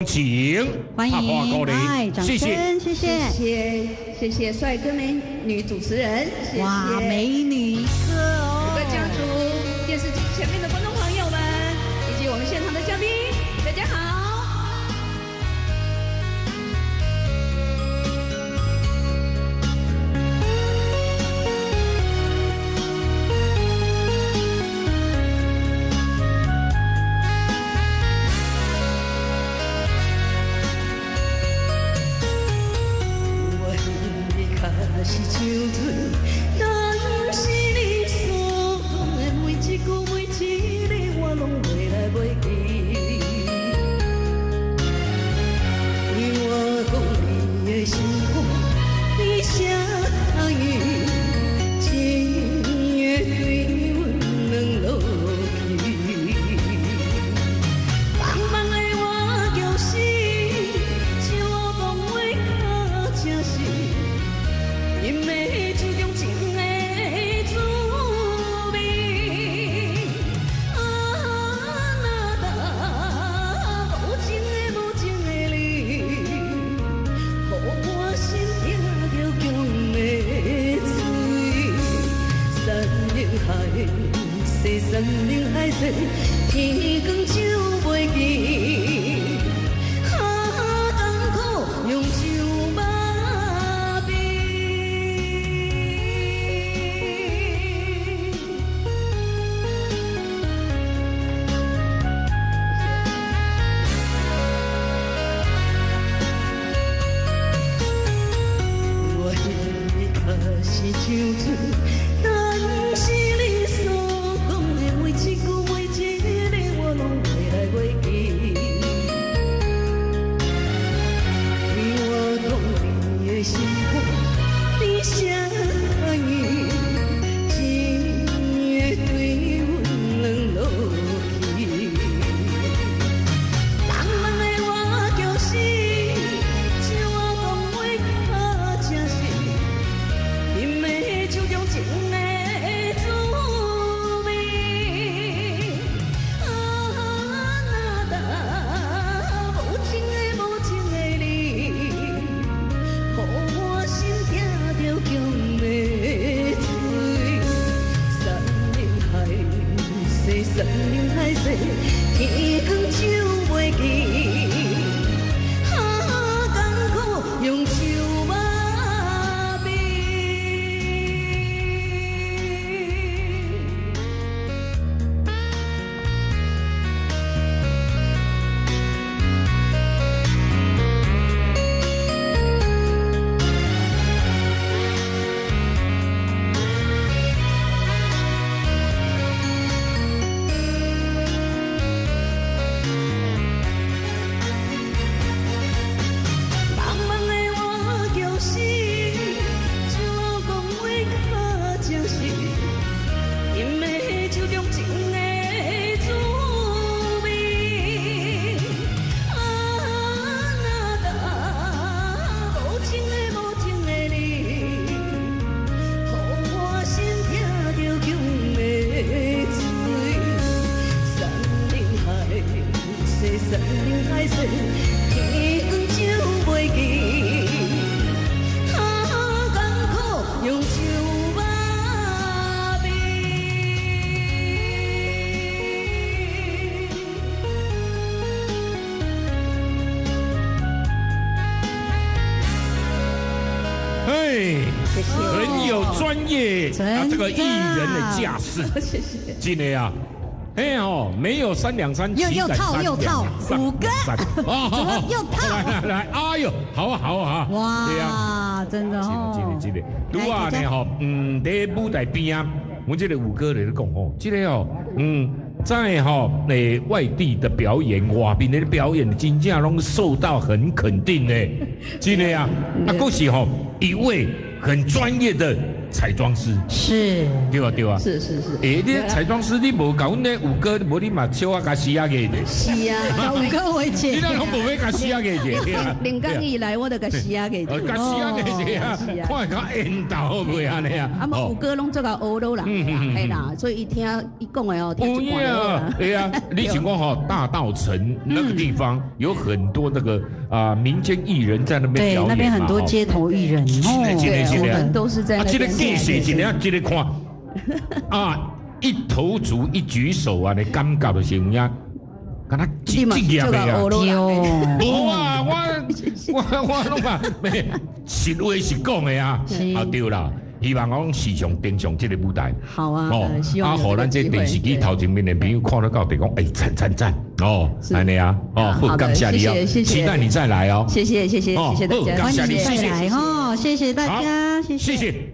請歡迎，來，掌聲，謝謝，謝謝，謝謝帥哥美女主持人，謝謝。哇，美女一個哦！伍哥家族，電視機前面的觀眾朋友們，以及我們現場的嘉賓，大家好。是像水，但是你所講的每一句每一字，我攏袂來袂記。對我講你的心肝，你啥意？情會對阮軟落去。茫茫的我叫死，像我講話較誠實。因的手中情的滋味，啊，若呾無情的無情的你，予我心疼著強的喙。山盟海誓，山盟海誓，天光就袂記。啊，艱苦用酒麻痹。是像水，但是你所講的每一句每一字，我攏袂來袂記。對我講你的心肝，你啥意？情會對阮軟落去。浪漫的我叫死，像我講話較誠實。因的手中情的滋味，啊，若呾無情的無情的你，予我心疼著強的喙。山盟海誓，山盟海誓，天光就袂記。啊，艱苦用酒麻痹。茫茫的我叫死，像我講話較誠實。因的手中情的滋味，啊，若呾無情的無情的你，予我心疼著強的喙。山盟海誓，山盟海誓，天光就袂記。啊，艱苦用酒麻痹。哎，很有專業啊，這個藝人的架勢，謝謝。真的啊，哎哦，沒有三兩三，又又套又套，五哥，哦，又套，來來來，哎呦，好啊好啊，哇，真的哦，真的真的真的，拄啊呢吼，佇舞台邊啊，阮這個五哥咧講吼，這個哦，在吼外地的表演，外面的表演，真正攏受到很肯定的，真的啊，啊，閣是吼一位很專業的。彩妝師，對啊對啊。是是是。欸，你彩妝師你無共阮咧五哥，無你嘛小可共試仔個者。是啊，五哥為你姐，哪攏無欲共試仔個者？兩工以來我都共試仔個。共試仔個者啊，看會較緣投袂按呢啊？啊，無五哥攏做較學魯人，嘿啦，所以伊聽伊講的哦，聽一半就好啦。對啊，你想講吼，大稻埕那個地方有很多那個啊民間藝人在那邊表演。對，那邊很多街頭藝人哦，對，我們都是在那邊。啊，這個電視一個這個看，啊，一投足一舉手啊，你感覺就是有影，敢若職業的啊。無啊，我攏嘛，實話實講的啊，啊對啦。希望講時常登上這個舞台。好啊，哦，啊，予咱這電視機頭前面的朋友看得到，就講，欸，讚讚讚，哦，按呢啊，哦，好，感謝你哦，期待你再來哦，謝謝謝謝謝謝大家，歡迎再來哦，謝謝大家，謝謝。